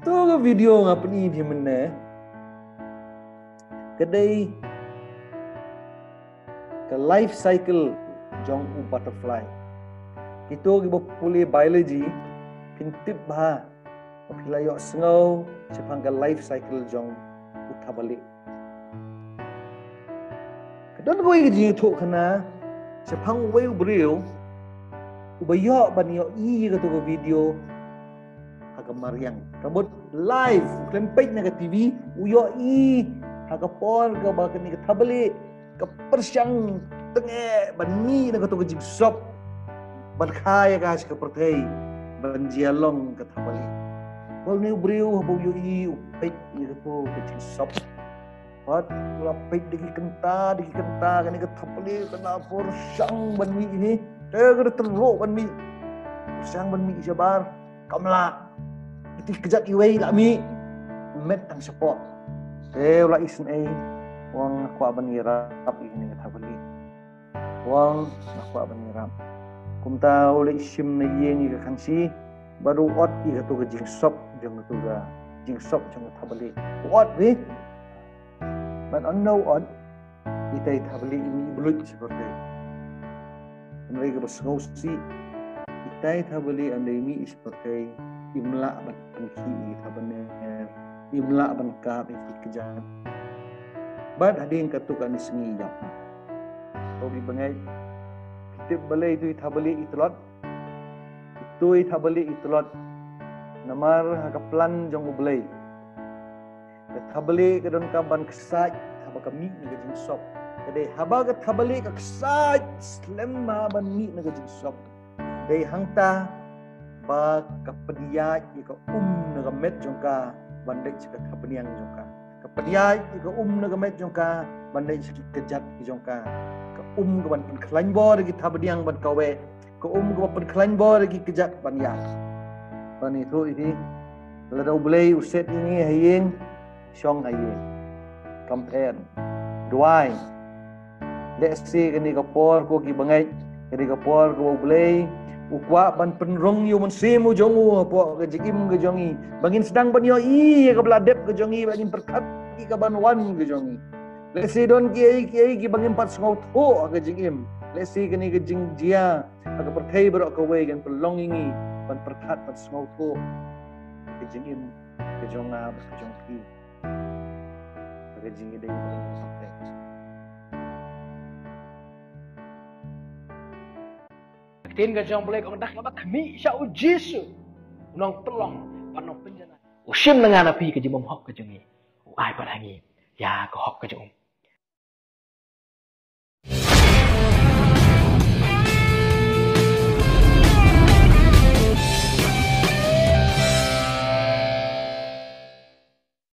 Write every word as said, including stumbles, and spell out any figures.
To ka video nga pyni phi mynne ka dei ka life cycle jong u butterfly. Kito kiba pule biology phin tip bha ba phi la ïohsngew shaphang ka life cycle jong u thapbalieh. Ka don kawei ka jingïathuhkhana shaphang uwei u briew uba ïoh ban ïohi ïa kato ka video ha ka mariang. Ka mut live, u khlem peit na ka T V, u ïohi ha ka por kaba kane ka thapbalieh ka pyrshang tyngeh ban mih na kato ka jingsop ban kha ïa ka sha ka pyrthei ban jia long ka thapbalieh. Ba une u briew haba u ïohi u peit ïa kato ka jingsop. Bad u la peit da ki kynta, da ki kynta, kane ka thapbalieh ka la pyrshang ban mih hi. Te ka da tyrhuh ban mih. Pyrshang ban mih shabar. Kam lah. Iti kjat iwei la mih. Met tang shapoh. Te u la isynei. U ong nga kwah ban ïarap ïa kane ka thapbalieh. U ong nga kwah ban ïarap. Kumta u la shim na ïing ïa ka khansi. Bad u ot ïa kato ka jingsop jong kato ka jingsop jong ka thapbalieh. U ot hi. Bad ynda u ot, itai thapbalieh i mih bluit sha pyrthei. Hynrei kaba sngewsih, itai thapbalieh ynda i mih sha pyrthei, im lah ban pynkhih ïa ki thapbaniang, im lah ban kap ïa ki kjat. Bad hadien katto katne sngi i ïap. Ko ki bangeit, phi tip balei ito i thapbalieh i tlot? Ito i thapbalieh i tlot. Namar ha ka plan jong U Blei, ka thapbalieh ka donkam ban ksaid haba ka mih na ka jingsop. Ka dei haba ka thapbalieh ka ksaid slem ban mih na ka jingsop. Dei hangta ba ka pynïaid ïa ka um na ka met jong ka ban leit sha ka thapbaniang jong ka. Ka pynïaid ïa ka um na ka met jong ka ban leit sha ki kjat ki jong ka. Ka um ka ban pynkhlaiñ bor ïa ki thapbaniang ban kaweh. Ka um ka ban pynkhlaiñ bor ïa ki kjat ban ïaid. Ban ithuh iti. Lada U Blei u set ïa ngi ha ïing, shong ha ïing. Kam pher. Duwai. Lehse kane ka por ko ki bangeit, kane ka por ko U Blei u kwah ban pynrung ïa u Mynsiem u jong u hapoh ka jingim ka jong ngi. Ba ngin sdang ban ïohi ïa kaba la dep ka jong ngi, ba ngin pyrkhat ïa ka ban wan ka jong ngi. Lehse don kiei kiei kiba ngim pat sngewthuh ha ka jingim. Lehse kane ka jingjia ha ka pyrthei baroh kawei kan pynlong ïa ngi ban pyrkhat ban sngewthuh ha ka jingim ka jong nga bad ka jong phi. Ha ka jingïadei bad ka jong phi. Ka ktien ka jong U Blei ka ong, da kaba khmih sha U Jisu, u nongpynlong bad nongpynjanai, u shim na nga na phi ka jingbymhok ka jong ngi, u ai pat ha ngi ïa ka hok ka jong u.